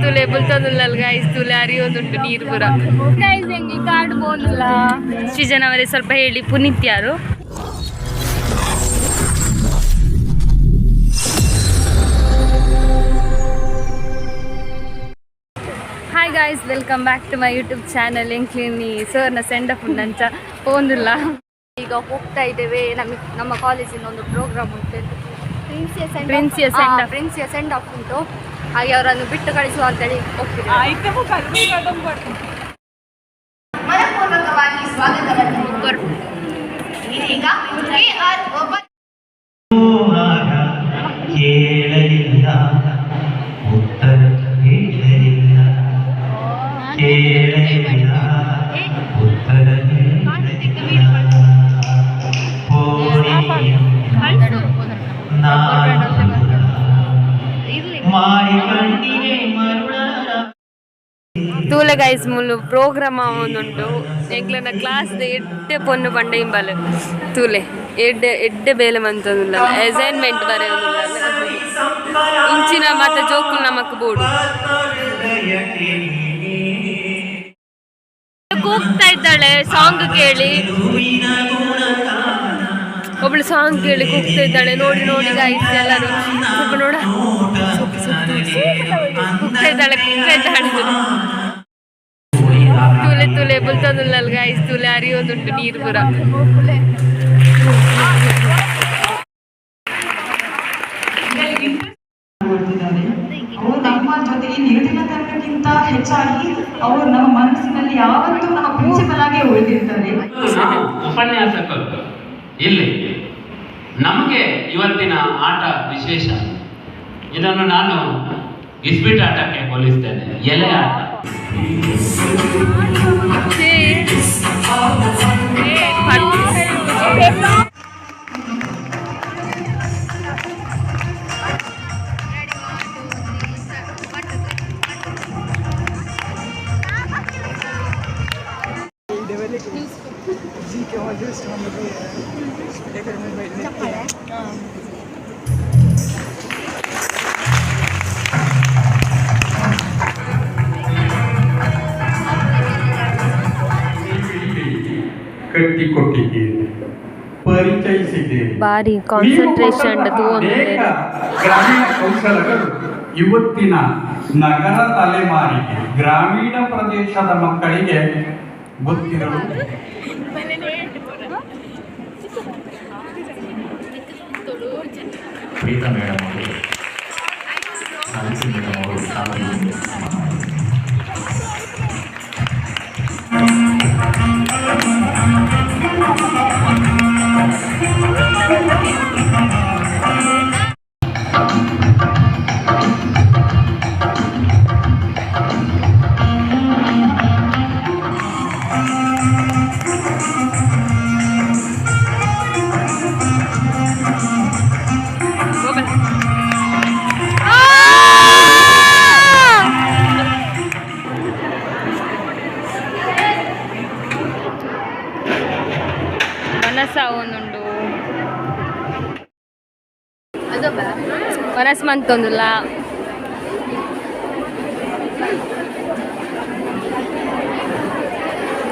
ತುಲೆ ಬುಲ್ತೊಂದುಲ್ಲಲ್ guys, ತುಲೆ ಅರಿಯೊಂದುಂಟು ನೀರು ಪೂರ. Guys, ಎಂಗೆ card ಪೋನುಲ್ಲ. ಶ್ರೀಜನವರೇ, ಸ್ವಲ್ಪ ಹೇಳಿ, ಪುನೀತ್ ಯಾರು? Hi guys, welcome back to my YouTube channel. ಎಂಕ್ಲಿನಿ ಸರ್ನ ಸೆಂಡ್ ಅಪ್ ಉಂಡಂಚ ಪೋಂದುಲ್ಲ. ಈಗ ಹೋಗ್ತಾ ಇದ್ದೇವೆ. ನಮಗೆ ನಮ್ಮ ಕಾಲೇಜಿನ ಒಂದು ಪ್ರೋಗ್ರಾಮ್ ಉಂಟು. ಪ್ರಿನ್ಸಿಯ send off. ಪ್ರಿನ್ಸಿಯ send off ಉಂಟು. ಹಾಗೆ ಅವರನ್ನು ಬಿಟ್ಟು ಕಳಿಸುವ ಅಂತೇಳಿ ಹೋಗ್ತಿದ್ದೇವೆ. ಮನಪೂರ್ವಕವಾಗಿ ಸ್ವಾಗತವನ್ನು ಇದೀಗ ಕೆಆರ್ ಒಬ್ಬ ಆಗ ಕೇಳಲಿಲ್ಲ, ಉತ್ತರ ಹೇಳಲಿಲ್ಲ, ಕೇಳಲಿಲ್ಲ, ಉತ್ತರ ಹೇಳಲಿಲ್ಲ. ಕೋರಿಯು ನಾನು ಮಾರಿಕಣ್ಣಿಗೆ ಮರುಳರ. ತೂಲೆ ಗೈಸ್, ಮುಲ್ಲು ಪ್ರೋಗ್ರಾಮ್ ಒಂದುಂಟು. ಎಂಕ್ಲೆನ ಕ್ಲಾಸ್ ಎಡ್ಡೆ ಪೊನ್ನು ಪಂಡ ಇಂಬಲ್. ತೂಲೆ, ಎಡ್ಡೆ ಎಡ್ಡೆ ಬೇಲೆ ಮಂತೊಂದುಲ್ಲ, ಅಸೈನ್ಮೆಂಟ್ ಬರೆಯೊಂದುಲ್ಲ. ಇಂಚಿನ ಮಾತ ಜೋಕುಲು ನಮಕ್ ಬೋಡು. ಕೂಗ್ತಾ ಇದ್ದಾಳೆ ಸಾಂಗ್ ಕೇಳಿ. ಒಬ್ಳು ಸಾಂಗ್ ಕೇಳಿ ಕೂಗ್ತಾ ಇದ್ದಾಳೆ. ನೋಡಿ ನೋಡಿ ಗೈಸ್, ಎಲ್ಲರೂ ಸ್ವಲ್ಪ ನೋಡ. ಕೂಗ್ತಾ ಇದ್ದಾಳೆ, ಕೂಗ್ತಾ ಇದ್ದಾಳೆ. ತೂಲೆ ತೂಲೆ, ಬುಲ್ತೊಂದುಲ್ಲಲ್ ಗೈಸ್, ತೂಲೆ ಅರಿಯೊಂದುಂಟು ನೀರು ಪೂರ. ಕೊಡ್ತಿದ್ದಾರೆ. ಅವರು ನಮ್ಮ ಜೊತೆಗೆ ನಿರ್ದಿನತನಕ್ಕಿಂತ ಹೆಚ್ಚಾಗಿ ಅವರು ನಮ್ಮ ಮನಸ್ಸಿನಲ್ಲಿ ಯಾವತ್ತೂ ನಮ್ಮ ಪ್ರಿನ್ಸಿಪಲ್ ಆಗಿ ಉಳಿದಿರ್ತಾರೆ. ನಾವು ಉಪನ್ಯಾಸಕರು ಇಲ್ಲಿ ನಮಗೆ ಇವತ್ತಿನ ಆಟ ವಿಶೇಷ. ಇದನ್ನು ನಾನು ಇಸ್ಬಿಟ್ ಆಟಕ್ಕೆ ಹೋಲಿಸ್ತೇನೆ, ಎಲೆ ಆಟ. ಛೀ. ಏ, ಕಟ್ಟಿಕೊಟ್ಟಿದ್ದೀರಿ, ಪರಿಚಯಿಸಿದ್ದೀರಿ. ಬಾರಿ ನೀವು ಕಾನ್ಸಂಟ್ರೇಷನ್. ಕೊಟ್ಟಂತಹ ಅನೇಕ ಗ್ರಾಮೀಣ ಕೌಶಲಗಳು ಇವತ್ತಿನ ನಗರ ತಲೆಮಾರಿಗೆ, ಗ್ರಾಮೀಣ ಪ್ರದೇಶದ ಮಕ್ಕಳಿಗೆ ಗೊತ್ತಿರಲು ಪ್ರೀತಾ ಮೇಡಮ್ ಅವರು, ಸಾವಿತ್ರಿ ಮೇಡಮ್ ಅವರು ಸಾಲಲ್ಲಿ ಸನ್ಮಾನ. ವನಸ ಒಂದುಂಡು, ವನಸ್ ಮಂತೊಂದುಲ್ಲ.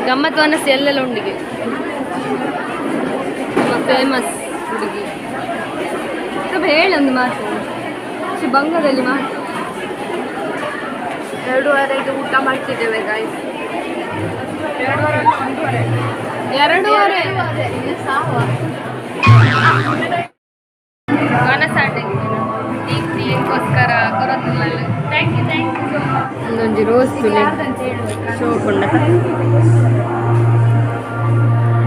ಗಮ್ಮತ್ ವನಸ್ ಎಲ್ಲೆಲ್ಲ ಉಂಡಿಗೆ ಫೇಮಸ್ ಹುಡುಗಿ. ಸ್ವಲ್ಪ ಹೇಳೊಂದು ಮಾತು, ಬಂಗದಲ್ಲಿ ಮಾತು. 2:30ಗೆ ಊಟ ಮಾಡ್ತಿದ್ದೇವೆ guys. 2:30. ವನಸಾಟೆಗೋಸ್ಕರ ಕೊರೊಂದುಲ್ಲ. Thank you, thank you. ಒಂದೊಂಜಿ rose ಶೋಕುಂಡ.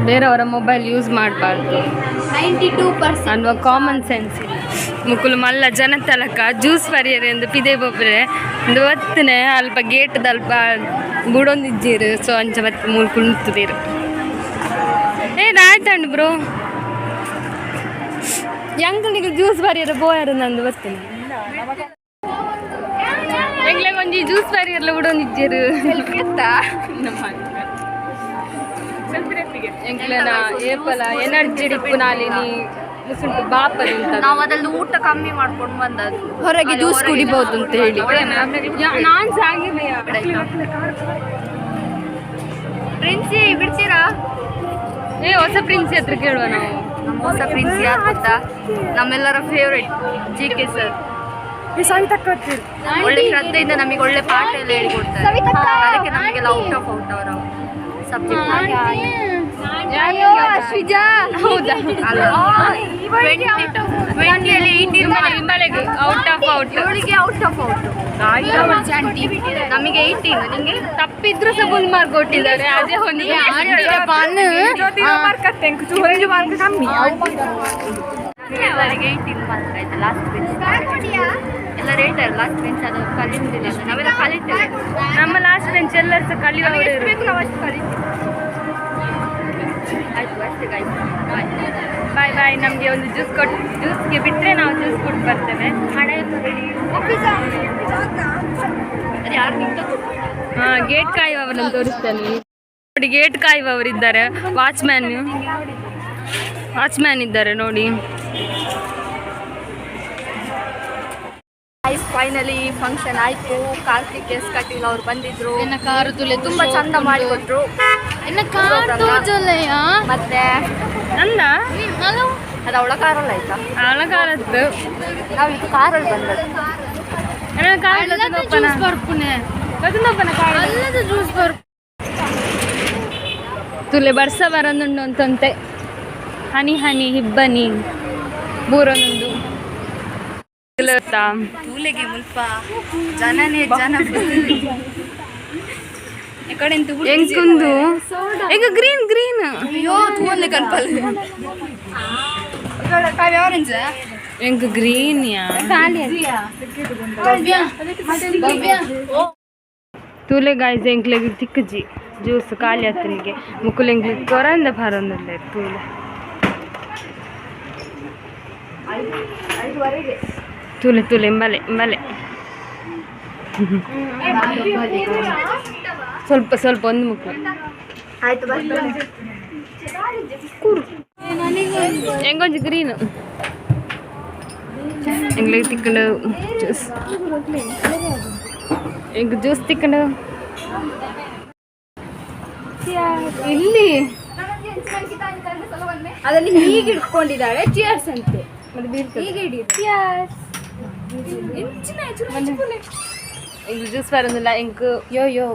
ಬೇರೆಯವರ ಮೊಬೈಲ್ ಯೂಸ್ ಮಾಡಬಾರ್ದು 92%. ಅನ್ನುವ ಕಾಮನ್ ಸೆನ್ಸ್. ಮುಕುಲು ಮಲ್ಲ ಜನತಲಕ ಜ್ಯೂಸ್ ಪರಿಯರೆ ಎಂದು ಪಿದೆ ಬೊಬ್ರೆ ಒಂದು ಒತ್ತನೆ ಅಲ್ಪ ಗೇಟ್ದ ಅಲ್ಪ ಬುಡೊಂದಿಜ್ಜೀರು. ಸೊ ಅಂಚ ಮತ್ತೆ ಮೂಲು ಕುಂತುದಿರು. ಏ, ಆಯ್ತಂಡು ಬ್ರೋ, ಎಂಕಲ್ನಿಗೆ ಜ್ಯೂಸ್ ಬರಿಯರ ಬೋಯರ ನಂದು ಬರ್ತೇನೆ. ಎಂಗ್ಲೆಗ್ ಒಂಜಿ ಜ್ಯೂಸ್ ಬರಿಯರ್ಲ ಬುಡೊಂದಿಜ್ಜೀರು. ಎಂಕ್ಲೆನ ಏಪಲ ಎನರ್ಜಿ ಡಿಪ್ಪು ನಾಲಿನಿ. ಮುಸುಂಟು ಬಾಪರಿ. ನಾವು ಅದ್ರಲ್ಲಿ ಊಟ ಕಮ್ಮಿ ಮಾಡ್ಕೊಂಡು ಬಂದದ್ದು. ಹೊರಗೆ ಜ್ಯೂಸ್ ಕುಡಿಬಹುದು ಅಂತ ಹೇಳಿ. ನಾನ್ ಸಾಗಿಲ್ಲ. ಪ್ರಿನ್ಸಿ ಬಿಡ್ತೀರಾ? ಏ, ಹೊಸ ಪ್ರಿನ್ಸಿ ಹತ್ರ ಕೇಳುವ ನಾವು. ನಮ್ಮ ಹೊಸ ಪ್ರಿನ್ಸಿ ಯಾರು ಗೊತ್ತಾ? ನಮ್ಮೆಲ್ಲರ ಫೇವ್ರೆಟ್ ಜಿ ಕೆ ಸರ್. ಒಳ್ಳೆ ಶ್ರದ್ಧೆಯಿಂದ ನಮಗೆ ಒಳ್ಳೆ ಪಾಠ ಎಲ್ಲ ಹೇಳಿಕೊಡ್ತಾರೆ. ಅದಕ್ಕೆ ನಮಗೆಲ್ಲ ಔಟ್ ಆಫ್ ಔಟ್ ಅವರ ಸಬ್ಜೆಕ್ಟ್. ಹೌದಾ? ಅಲ್ಲ, 20ಯಲ್ಲಿ 18. Out of out. ಇವಳಿಗೆ ಔಟ್ ಆಫ್ ಔಟ್, ನಮಗೆ 18. ನಿಂಗೆ? ತಪ್ಪಿದ್ರು ಸಹ ಫುಲ್ ಮಾರ್ಕ್ ಕೊಟ್ಟಿದ್ದಾರೆ, ಅದೇ ಒಂದು. ಎಲ್ಲರಿಗೆ 18 ಮಾರ್ಕ್ ಆಯ್ತು. ಲಾಸ್ಟ್ ಬೆಂಚ್ ಎಲ್ಲರೂ ಹೇಳ್ತಾರೆ, ಲಾಸ್ಟ್ ಬೆಂಚ್ ಅದು ಕಲಿಯುವುದಿಲ್ಲ ಅಂತ. ನಾವೆಲ್ಲ ಕಲಿತೇವೆ. ನಮ್ಮ ಲಾಸ್ಟ್ ಬೆಂಚ್ ಎಲ್ಲರೂ ಸಹ ನಮಗೆ ಕಲಿಯುವವರು. ಎಷ್ಟು ಬೇಕು ನಾವು ಅಷ್ಟು ಕಲಿತೀವಿ. ಆಯ್ತು, ಅಷ್ಟೇ ಗಾಯ್ಸ್, ಬಾಯ್. Boy boy. ನಮಗೆ ಒಂದು ಜ್ಯೂಸ್ ಕೊಟ್ಟು, ಜ್ಯೂಸ್ಗೆ ಬಿಟ್ಟರೆ ನಾವು ಜ್ಯೂಸ್ ಕೊಟ್ಟು ಬರ್ತೇವೆ. ಹಣ ರೆಡಿ. ಅದು ಯಾರು ನಿಂತ? ಹಾ, ಗೇಟ್ ಕಾಯುವವರನ್ನು ತೋರಿಸ್ತೇನೆ ನೋಡಿ. ಗೇಟ್ ಕಾಯುವವರಿದ್ದಾರೆ, ವಾಚ್ಮ್ಯಾನ್, ವಾಚ್ಮ್ಯಾನ್ ಇದ್ದಾರೆ ನೋಡಿ. ಫೈನಲಿ ಫಂಕ್ಷನ್ ಆಯ್ತು. ಕಾರ್ತಿಕ್ ಎಸ್ ಕಟೀಲ್ ಅವ್ರು ಬಂದಿದ್ರು. ಕಾರು ತುಲೆ. ತುಂಬಾ ಚಂದ ಮಾಡಿಕೊಟ್ರು. ಕಾರು. ಮತ್ತೆ ನಂದ. ಅದು ಅವಳ ಕಾರಲ್ಲ ಆಯ್ತಾ? ಅವಳ ಕಾರದ್ದು. ನಾವು ಇದು ಕಾರಲ್ಲಿ ಬಂದದ್ದು. ನನ್ನ ಕಾರ್. ಜ್ಯೂಸ್ ಬರ್ಪುನೆ. ಅಲ್ಲದ ಜ್ಯೂಸ್ ಬರ್ಪು. ತುಲೆ ಬರ್ಸ ಬರಂದುಂಡು ಅಂತಂತೆ. ಹನಿ ಹನಿ ಹಿಬ್ಬನಿ ಬೂರೊಂದು. ತೂಲೆಗೆ ಮುಲ್ಪ ಜನನೇ ಜನ. ಎಂಕುಂದು ಈಗ ಗ್ರೀನ್ ಗ್ರೀನ್. ಅಯ್ಯೋ, ತೂಲೆ ಕನ್ಪಲ್. ಎಂಕ್ ಗ್ರೀನ್ ಯಾ. ತೂಲೆ ಗಾಯ್ಸ್, ಎಂಕ್ಲೆಗ್ ತಿಕ್ಕುಜಿ ಜ್ಯೂಸ್ ಖಾಲಿ ಆತನಿಗೆ. ಮುಕುಲು ಎಂಕ್ಲೆ ಕೊರಂದ ಬರೊಂದುಲ್ಲೆರ್ ತೂಲೆ ತೂಲೆ ತೂಲೆ. ಇಂಬಲೆ ಇಂಬಲೆ, ಸ್ವಲ್ಪ ಸ್ವಲ್ಪ ಒಂದು ಮುಕ್ಕು. ಆಯ್ತು, ಎಂಗೊಂಜಿ ಗ್ರೀನ್ ಎಂಗ್ಲಿಗೆ ತಿಕ್ಕಂಡು ಜ್ಯೂಸ್. ಎಂಕ್ ಜ್ಯೂಸ್ ತಿಕ್ಕಂಡು ಇಲ್ಲಿ. ಅದನ್ನು ಹೀಗೆ ಇಟ್ಕೊಂಡಿದ್ದಾಳೆ, ಚಿಯರ್ಸ್ ಅಂತೆ. ಹೀಗೆ ಹಿಡಿ. ಎಂಕ್ ಜ್ಯೂಸ್ ಬರೋದಿಲ್ಲ ಎಂಕ್. ಯೋ ಯೋ.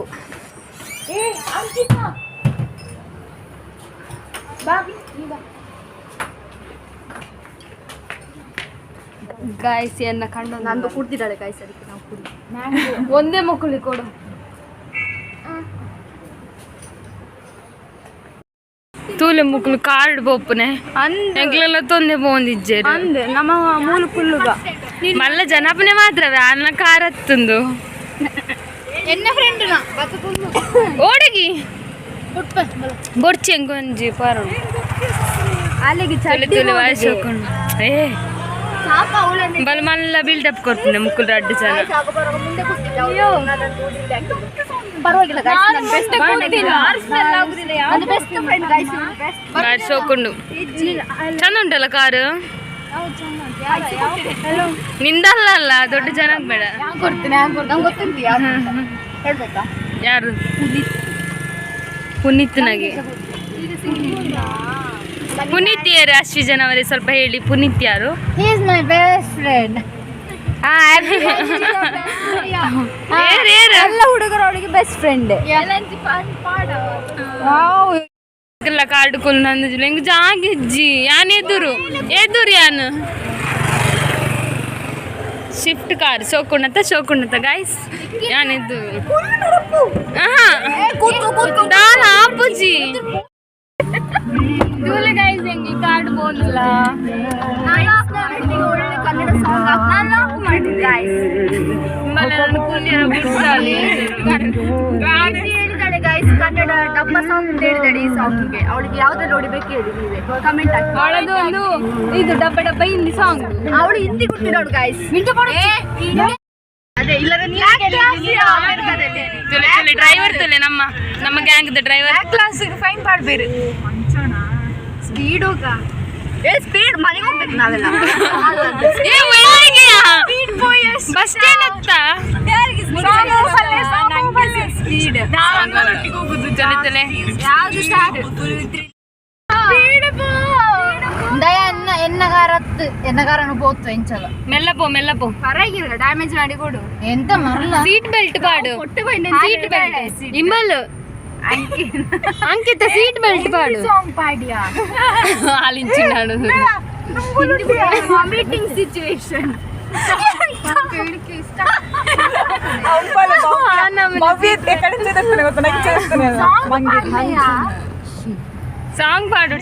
ಏ ಅಂಕಿತಾ, ಬಾ ನೀ ಬಾ. ಗಾಯ್ಸ್, ಎನ್ನ ಕಂಡು ನಂದು ಕುಡ್ದಿದ್ದಾಳೆ ಗಾಯ್ಸ್, ಅದಕ್ಕೆ ನಾವು ಕುಡಿ. ಒಂದೇ ಮಕ್ಕಳಿಗೆ ಕೊಡು. ತೂಲೆ ಮುಕ್ಕಳು ಕಾರ್ಡ್ ಪೋಪುನೆ. ಎಂಕ್ಲೆಲ್ಲ ತೊಂದೆ ಪೋಂದಿಜ್ಜೆರ್. ಅಂದ್ ನಮ್ಮ ಮೂಲು ಕುಲ್ಲುಗ. ಮಲ್ಲ ಜನಪನೆ ಮಾತ್ರವೇ ಅನ್ನ ಕಾರ್ ಹತ್ತುಂದು. ಎನ್ನ ಫ್ರೆಂಡ್ ನಾ. ಓಡಗಿ ಬೊಡ್ಚಿ ಎಂಕೊಂಜಿ ಪಾರುಂಡು. ಅಲ್ಲಿಗೆ. ತುಲೆ ತುಲೆ ವಾಯ್ಸೋಕೊಂಡು. ಏ ಬಲ ಮಲ್ಲ ಬಿಲ್ಡಪ್ ಕೊಡ್ತೀನಿ ಮುಕ್ಕುಲ್ ರಡ್ಡು ಜನ. ಮುಂದೆ ಕೂತಿದ್ದೆ ಅವ್ಳು. ಪರವಾಗಿಲ್ಲ ಗಾಯ್ಸ್, ನನ್ನ ಬೆಸ್ಟ್ ನನ್ನ ಬೆಸ್ಟ್ ಫ್ರೆಂಡ್ ಗಾಯ್ಸ್, ಬೆಸ್ಟ್. ಬಾರಿ ಸೋಕುಂಡು, ಚಂದ ಉಂಟಲ್ಲ ಕಾರು? ನಿಂದಲ್ಲ ಅಲ್ಲ, ದೊಡ್ಡ ಜನ ಬೇಡ. ಕೊಡ್ತೀನಿ, ನಂಗೆ ಗೊತ್ತುಂಟು ಯಾರು ಅಂತ. ಹೇಳ್ಬೇಕಾ? ಯಾರು? ಪುನೀತ್ನಾಗೆ. ಪುನೀತ್ ಯಾರು? ಅಶ್ವಿ ಜನವರೇ, ಸ್ವಲ್ಪ ಹೇಳಿ, ಪುನೀತ್ ಯಾರು? He is my best friend. ಏರ್ ಏರ್. ಎಲ್ಲ ಹುಡುಗರು ಅವಳಿಗೆ ಬೆಸ್ಟ್ ಫ್ರೆಂಡ್. ಇಲ್ಲ, ಕಾರ್ಡ್ ಕುಲ್ ನಂದು ಎಂಗ್ ಜಾಗಿಜ್ಜಿ. ಯಾನ್ ಎದುರು ಎದುರು ಯಾನ್ ಶಿಫ್ಟ್ ಕಾರ್ ಸೋಕುಂಡತ್ತ ಸೋಕುಂಡತ್ತ ಗಾಯ್ಸ್. ಯಾನ್ ಎದುರು ದಾಲ ಆಪುಜಿ. ತೂಲೆ ಗಾಯ್ಸ್, ಎಂಗ್ ಕಾರ್ಡ್ ಬೋಂದಿಲ್ಲ. ಒಳ್ಳೆ ಕನ್ನಡ ಸಾಂಗ್ ನಾನು ಲಾಕ್ ಮಾಡಿದ್ದೆ ಗಾಯ್ಸ್. ನಿಮ್ಮಲ್ಲ ನನ್ನ ಕೂಲಿಯರ ಬಿಡ್ಸಾಲಿ. ಹೇಳಿದಾಳೆ ಗಾಯ್ಸ್, ಕನ್ನಡ ಡಬ್ಬ ಸಾಂಗ್ ಅಂತ ಹೇಳಿದಾಳೆ ಈ ಸಾಂಗಿಗೆ. ಅವಳಿಗೆ ಯಾವ್ದ್ರಲ್ಲಿ ಹೊಡಿಬೇಕು ಹೇಳಿ, ನೀವೇ ಕಮೆಂಟ್ ಹಾಕಿ. ಅವಳದು ಒಂದು ಇದು ಡಬ್ಬ ಡಬ್ಬ ಹಿಂದಿ ಸಾಂಗ್. ಅವಳು ಹಿಂದಿ ಕೊಟ್ಟಿರೋಳು ಗಾಯ್ಸ್. ಅದೇ ಇಲ್ಲರ. ತುಲೆ ತುಲೆ, ಡ್ರೈವರ್ ತುಲೆ, ನಮ್ಮ ನಮ್ಮ ಗ್ಯಾಂಗ್ ಡ್ರೈವರ್. ಕ್ಲಾಸಿಗೆ ಫೈನ್ ಪಾಡ್ಬೇರು. ಸ್ಪೀಡ್ ಹೋಗ. ಏ ಸ್ಪೀಡ್ ಮನೆಗೆ ಹೋಗ್ಬೇಕು ನಾವೆಲ್ಲ. ಏ ಒಳ್ಳೆಗೆಯಾ ಬಸ್ ಸ್ಟ್ಯಾಂಡ್ ಹತ್ತ ಸ್ಪೀಡ್ ಹೋಗುದು ತಲೆ ತಲೆ. ದಯ ಎನ್ನ ಎನ್ನಗಾರತ್ತು ಎನ್ನಗಾರನು ಪೋತು ಎಂಚಲ. ಮೆಲ್ಲ ಪೋ, ಮೆಲ್ಲ ಪೋ. ಪರವಾಗಿಲ್ಲ, ಡ್ಯಾಮೇಜ್ ಮಾಡಿ ಕೊಡು. ಎಂತ ಮರಲ. ಸೀಟ್ ಬೆಲ್ಟ್ ಪಾಡು, ಸೀಟ್ ಬೆಲ್ಟ್. ಇಂಬಲ್ ಅಂಕಿತ, ಸೀಟ್ ಬೆಲ್ಟ್ ಪಾಡು. ಸಾಂಗ್ ಪಾಡಿಯಾ? ಆಲಿಂಚಿನಾಡು. Meeting situation. Song ಪಾಡು.